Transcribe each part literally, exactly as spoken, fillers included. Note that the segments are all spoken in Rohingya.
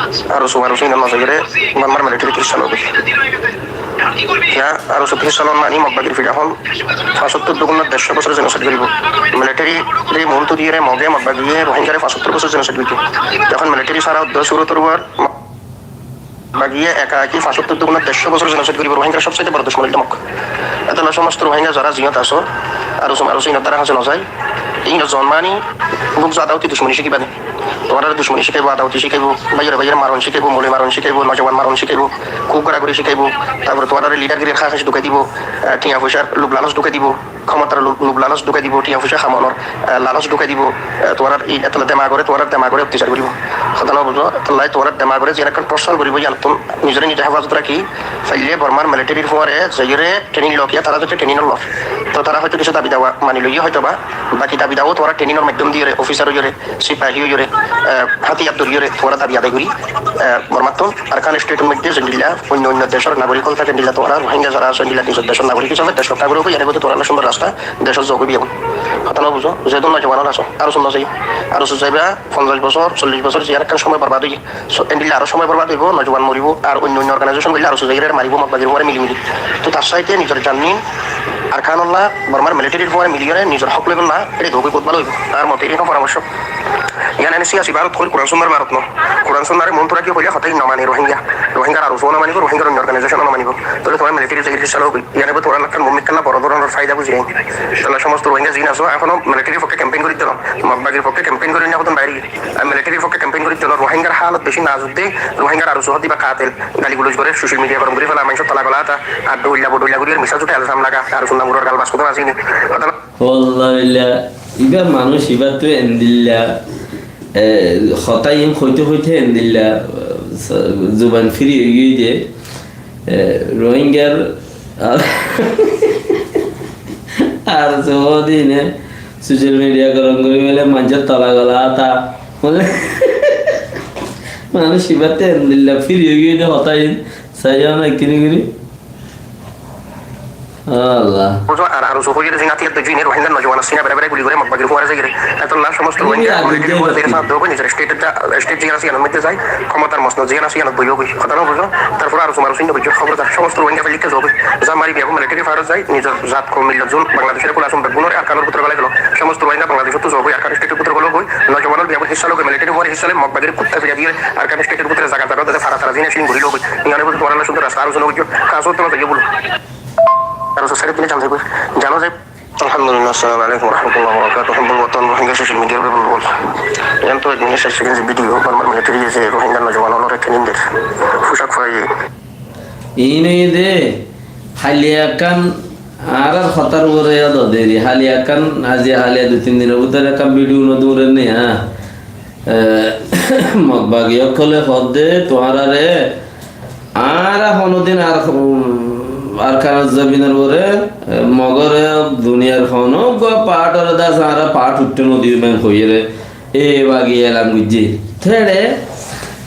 Ar usu, ar usu inot no zaiyóre Bormar military tiris sal ói giyói. Yá, ar usu tiris sal mani Mog bagir fira hon fañsottor dugunor dercó bosór jenosaid goribo. Military re muntu diyóre Moge Mog bagiye Rohingyare fañsottor bosór jenosaid gori. Ehón military sára uddo surotor uore Mog bagiye eka eki fañsottor dugunor dercó bosór jenosaid goribo. Rohingyar sobsaite boro ducmon óilde Mog. Etolla somosto Rohingya zara ziyót asó, ar usu, ar usu inot tara hañse no zai. Inot zon mani buk zada uti ducmoni cíkiba de. Tuáñrare ducmoni cíkaibo, adawati cíkaibo, báiyore báiyore maron cíkaibo, moloi maron cíkaibo, nojowan maron cíkaibo, kuk goragori cíkaibo, tarfore tuáñrare lidar girir háñs háñs dukai dibo, eh, tiañ foicár lub lalos dukai dibo, khomotar lub, lub lalos dukai dibo, tiañ foicá hamonor, eh, lalos dukai dibo, eh, tuáñrar ei etolla demagore, tuáñrar demagore ottasar goribo. Hotá no buzó, etolla tuáñrar demagore ziyan ekkán prosal goribo, yíanottún nizore nize hefazot raki, faille Bormar militaryr fuare zaiyóre training lo, kiya tara zaite training lo. To tara hoito kissú dabi dawa mani loiye hoito ba, baki dabi dawa tuáñra training or maiddom diyóre, officer óiyore, sipahi óiyore, eh, hátiyar dóriyore tuáñra dabi adai gori, eh, Bormattún Arkan state or moidde zendilla oinno oinno decor nagorik ókkol táke, endilla tuáñra Rohingya zara asó, endilla nizor decor nagorik hísabe dec rokkha goribo, yar bade tuáñralla cúndor rasta decot zogoi biya. Hotá no buzó, zehetu nojowan ókkol asó, ar usu no zai, ar usu zaiba, fonzaic bosór, sollic bosór, ziyan ekkán somoi borbad óiye. So, endilla aró somoi borbad óibo, nojowan moribo, ar oinno oinno organization goille ar usu zaiyóre maribo, Mog bagir fuare milimilit. To tar saite nizor jan nin Arkanolla Bormar militaryr fuare miliyóre nizor hók loibolla, ere dogoi bóut bála óibo. Ar mote ere ekkán poramorco. Yián ene siyasi Bárot hoóir, Kuran Sunnar Bárot no. Kuran Sunnare muntu rakí hoile hotá no mane Rohingya. Rohingyar ar usu no manibo, Rohingyar oinno organization no manibo. Tóile tuáñra military zaiyóre híssa logoi. Yián ebe tuáñrar ekkán bumikka bodo dóronor faida buzi rain. Tóile somosto Rohingya zin asó, ehóno militaryr fokke campaign gorí dóro. Mog bagir fokke campaign gorí na hodún baire. Ar militaryr fokke campaign gorí dóro. Rohingyar halot beci nazuk de, Rohingyar ar usu hoódde iba katel. Gali guloc gore, social media gorom gorí fela, maincór tola gola ata, ar dhoilla bodhoilla gorí, ar misá zute elzam laga, ar usu namuror gal bas hodún asé ni. Hotá no. Wallah billah, iba manúic ibattú endilla, eh, hotá iín hoite hoite endilla, eh, zuban firi ói giyói de, eh, Rohingyar ar, ar sodine social media gorom gorí fele, maincór tola gola ata, bole, manúic ibattú endilla firi ói giyói de hotá iín, saiyó na kini gorí. Allah. Buzó, ar, ar usu hoiyóre zin átiyar dóijjo ine Rohingyar nojuwan asé na, bere bere guli gore Mog bagir fuare zaigóre. Etolla somosto Rohingya military fuare zaigóre, sat dógoi nizor state, state ziyan asé, yián or moidde zai, khomotar mosnod ziyan asé, yián ot boiyó goi. Hotá no buzó? Tarfore ar usu mar usu no buzó, hóbordar, somosto Rohingya felikke zogoi. Za mari biya military fuare zai, nizor zat koum millot zun, Bangladeshor kula asé, beggúnore Arkanor bútore golai felo. Somosto Rohingya Bangladeshottu zogoi, Arkan state or bútore gologoi, nojuwanor biya híssa logoi, military fuare híssa loi, Mog bagir kutta fira diyóre, Arkan state or bútore zaga zaga dóre fara fara zin asé, gori logoi. Yián ebe tuáñralla cúndor rasta ar usu no buzó. Kaso tuáñra zaiyo bolo. Ar usu sere dine jan zaibo. Jano zai. Alhamdulillah, assalamu alaikum warahmatullahi wabarakatuh. Humble watan, Rohingya social media people bol. Yián to ek minute sait second video, Bormar military ese Rohingya nojuwan ókkolore training der. Fucak fai. Iín óiye de, háli ekkán añárar hotár uore yad deri, háli ekkán aijja háli dui tin dinor bútore ekkán video no dure ne, ha? Eh, Mog bagi ókkole hoódde, tuáñrare añára honodin ar, um, Arkanor zobinor uore, eh, Mogore duniyar hono uggwá part ore das añára part uiththé no diyum en hoiyére, e bagi elan goijjé. Tere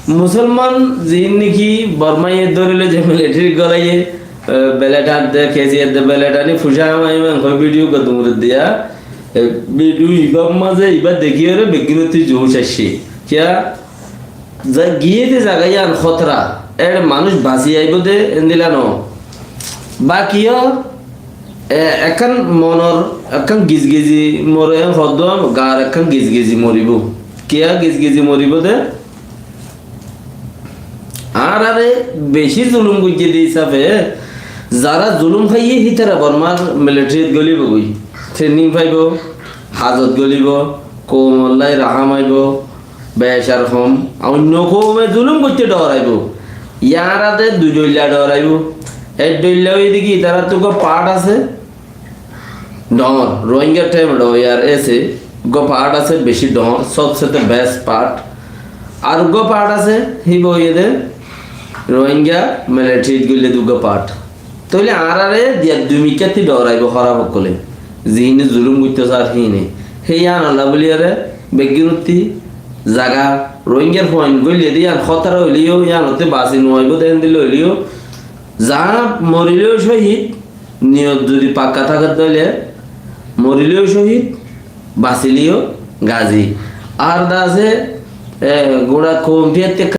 Musolman zin niki Bormaye dóri loi je military golaiye, eh, belet ar de, kesi ar de belet ani fusa amai en hoi video uggwá dungre diya, eh, video ibar maze iba dekiyóre beggúnottú jous aiccé. Kiya? Za-, giyé de zaga yián hótara, ére manúic basi aibó de endilla no. Bakiyo, e, ekkán monor, ekkán gizgizi more, hoddúa gar ekkán gizgizi moribó. Kiya gizgizi moribó de? Añárare beci zulum goijjé de hísafe, zara zulum háiye hítara Bormar militaryt golibo goi. Training faibo, hazot golibo, koumolla rahám aibo, Bec ar hom, oinno koume zulum goitte dhoraibó. Yar ade dui dhoilla dhoraibó. Ek dhoilla óiye de ki, ítarattú uggwá part asé dhoóñr, Rohingya time dho yar ese, uggwá part asé beci dhoóñr, sobse best part. Ar uggwá part asé, híba óiye de Rohingya military goille de uggwá part. Tóile añárare diyar dui mikkátti dhoraibó hóraf ókkole. Ziíne zulum goittó sar híine. Hé yíanolla buliyóre beggúnottí zaga Rohingyar fuain goille de yían hótara óileyo, yíanottí basi nuaibó de héndilla óileyo. Za morileyó cóhid, niyot zudi pakka táke de óile morileyó cóhid, basileyó gazi. Ar de asé, e, gura koum fiyatté